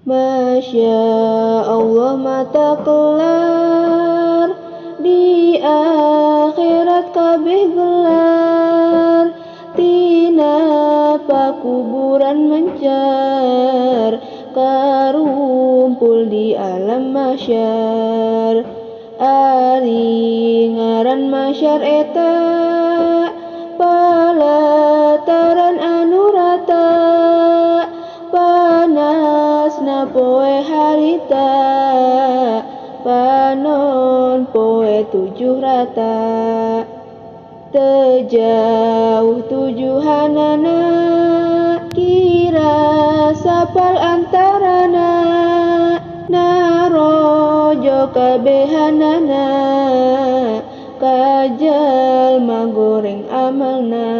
Masya Allah mata kelar, di akhirat kabeh gelar. Tina pakuburan mencar, karumpul di alam mahsyar. Ari ngaran mahsyar eta, palataran anu rata. Panasna poe harita, panon poe tujuh rata. Teu jauh tujuhanana, kira sapal antarana. Narojo kabehanana, kajalma goreng amalna.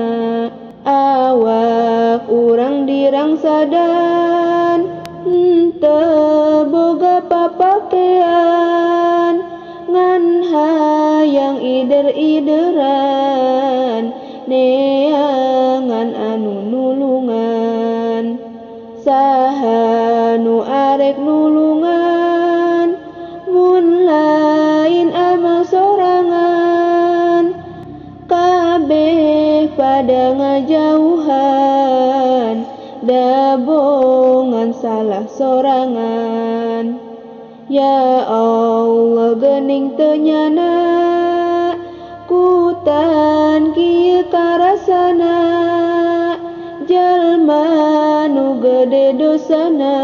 Awak urang dirangsadan, henteu boga papakean. Ngan hayang ider-ideran, neangan anu nulungan. Saha nu arek nulungan, mun lain amal sorangan. Kabeh pada ngajauhan, dabongan salah sorangan. Ya Allah gening teu nyana, kutan kieu karasana. Jalma nu gede dosana,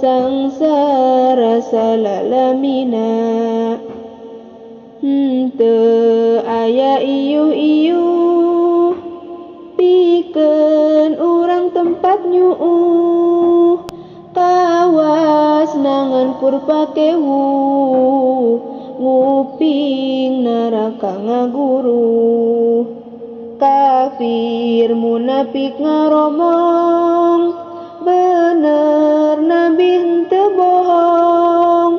sangsara salalamina. Henteu aya iuh-iuh, pikeun urang tempat nyuuh. Kawas nangan kurpakewu, nguping neraka ngaguruh. Kafir munafik ngaromong, bener nabi henteu bohong.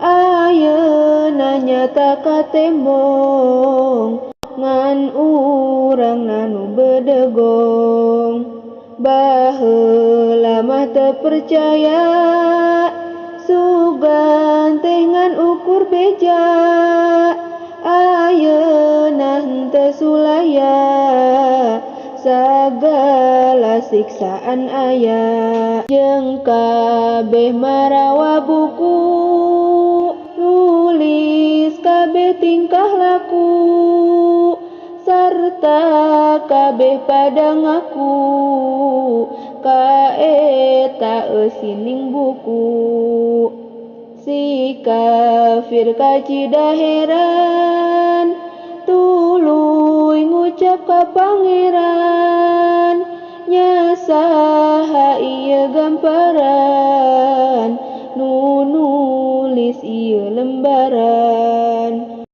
Ayeuna nyata katembong, ngan urang nu bedegong. Baheula mah teu percaya, sugan teh ngan ukur beja. Ayeuna henteu sulaya, sagala siksaan aya. Jeung kabeh marawa buku, nulis kabeh tingkah laku. Sarta kabeh pada ngaku, kaeta eusining buku. Si kafir kacida heran, tuluy ngucap ka Pangeran. Nya saha ieu gamparan,